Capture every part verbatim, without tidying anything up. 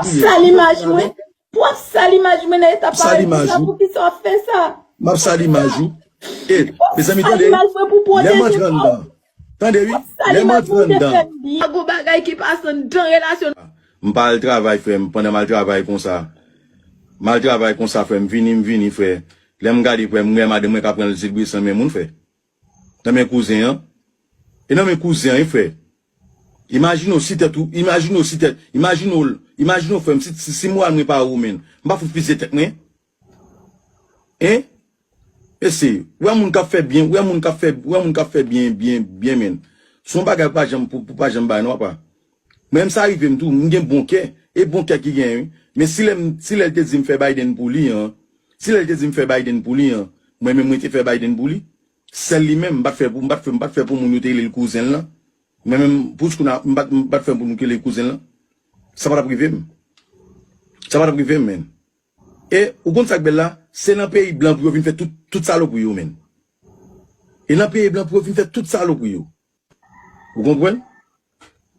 Sal imaj mwen. Pou w ap sal imaj mwen nan eta parèy konsa, poukisa w ap fè sa? M ap sal imaj ou. E, mezanmi, tande wi. Lè m antre anndan. Tande wi. Lè m antre anndan. Pa gon bagay ki pase anndan relasyon. M pa al travay, frè m, pandan m al travay konsa. M al travay konsa, frè m, vini, m vini, frè. Lè m gade, frè m, m wè madanm mwen ka pran l silbris nan men moun, frè. Nan men kouzen an. E nan men kouzen an, wi, frè. Imajine w si tèt ou, imajine w si tèt, imajine w, imajine w, frè m, si, si, si m wè mwen pa ou, menn. M pa fout fize tèt mwen. Hein? Mesye, wè moun k ap fè byen, wè moun k ap fè, wè moun k ap fè byen, byen, byen, menn. Se yon bagay pou pa janm, pou, pou pa janm bay non, papa. Mwen menm sa rive m tou, m gen bon kè. E bon kè ki gen, wi. Men si lè m, si lè l te di m fè Biden pou li an, si lè l te di m fè Biden pou li an, mwen menm mwen te fè Biden pou li. Sèl li menm, m pa t fè pou, m pa t fè, m pa t fè pou moun yo te rele l kouzen l lan. Mwen menm, pou kounye a, m pa t, m pa t fè pou moun ki rele l kouzen l lan. Sa pa t ap rive m. Sa pa t ap rive m, menn. E ou konn sa k bèl la? Se nan peyi blan pou yo vin fè tout, tout salopri yo, menn. E nan peyi blan pou yo vin fè tout salopri yo. Ou konprann?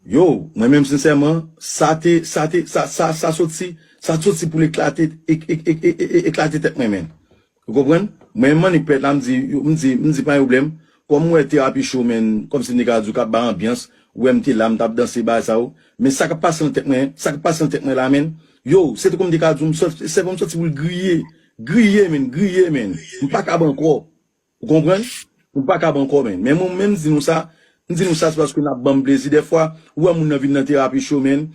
Yo, mwen menm sensèman, sa te, sa te, sa, sa, sa soti, sa soti pou l eklate, ek-, ek-, ek-, ek-, ek-, eklate tèt mwen, menn. Ou konprann? Mwen menm annik pèt la, m di, m di, m di pa gen pwoblèm. Kòm m wè terapi cho, menn, kòmsi m te ka di w k ap bay anbyans, ou wè m te la, m t ap danse bagay sa yo. Men sa k ap pase nan tèt mwen, sa k ap pase nan tèt mwen la, menn. Yo, se te kòm m te ka di w, m sòt, sèvo m sòti pou l griye. Griye, menn, griye, menn. M pa kab ankò. Ou konprann? M pa kab ankò, menn. Men mwen menm, m di nou sa, m di nou sa, se paske n ap ban m plezi. Dèfwa, ou wè moun nan vin nan terapi cho, menn.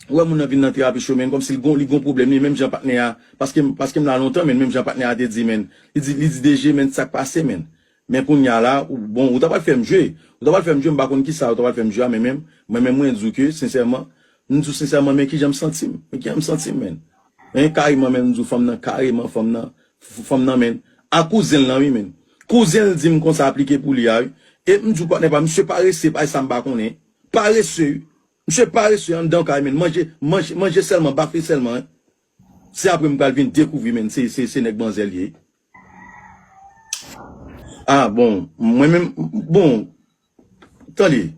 Ou wè moun nan vin nan terapi cho, menn, kòmsi li gon, li gon pwoblèm, li menm jan patnè a, paske, paske m la lontan, menn, menm jan patnè a te di, menn, li di, li di D G, menn, sa k pase, menn. Men kounye a la, ou, bon, ou ta pral fè m jwe, ou ta pral fè m jwe, m pa konn kisa ou ta pral fè m jwe a, men menm, mwen menm, mwen di w ke, sensèman, m di w sensèman, men kijan m santi m, men kijan m santi m, menn. Men kareman, menn, m di w fanm nan, kareman, fanm nan, f-, fanm nan, menn, a kouzen l lan, wi, menn. Kouzen l di m konsa aplike pou li a, wi. E m di w patnè pa, misye parese, pa sa m pa konnen. Parese, wi. Misye parese anndan kay, menn. Manje, manje, manje sèlman, bafe sèlman, en. Se apre m pral vin dekouvri, menn. Se, se, se nèg manzè l ye. Ah, bon. Mwen menm, bon. Tande.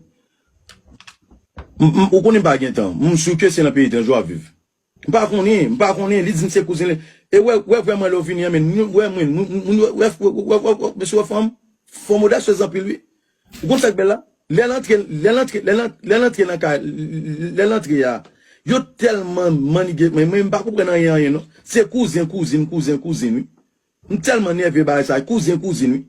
M, m, ou konnen m pa gen tan. M si ke se nan peyi etranje w ap viv. M pa konnen, m pa konnen. Li di m se kouzen li. E wè, wè vrèman lè w vini an, menn. Moun yo, wè mwen, moun, moun, moun yo, wè, wè, mesye wè fanm. Fanm odasyèz anpil, wi. Ou konn sa k bèl la? Lè l antre, lè l antre, lè l an-, lè l antre nan kay, lè l antre a, yo tèlman mannige, men mwen m pa konprann anyen, anyen, non. Se kouzen, kouzin, kouzen, kouzin, wi. M tèlman nève bagay sa, kouzen, kouzin, wi.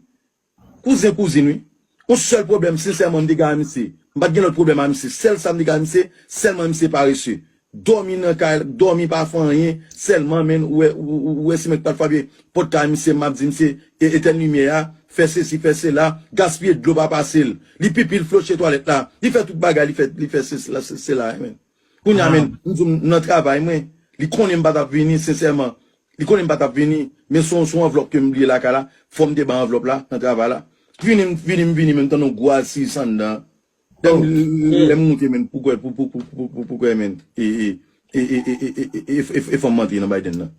Kouzen, kouzin, wi. Yon sèl pwoblèm, sensèman, m te gen a misye. M pa t gen lòt pwoblèm a misye. Sèl sa m te gen a misye, sèlman misye parese. Dòmi nan kay, dòmi pa fè anyen, sèlman, menn, ou wè, ou, ou, ou wè si mèt pa t frape pòt kay misye, m ap di misye, e, etèn limyè a, fè sesi, fè sela, gaspiye dlo pa pase l. Li pipi, l floche twalèt la, li fè tout bagay, li fè, li fè sesi la, se, sela, menn. Kounye a, menn, m di w, m nan travay mwen, li konnen m pa t ap vini, sensèman, li konnen m pa t ap vini, men se yon, se yon anvlòp ke m bliye lakay la, fò m te bay anvlòp la, nan travay la. Vini, m vini, m vini, menm tann yon gwo asis anndan. Lè m, lè m moute, menn, pou kwè, pou, pou, pou kwè, menn. E, e, e, e, e, e, e, e, e, e fanm antre nan Biden nan.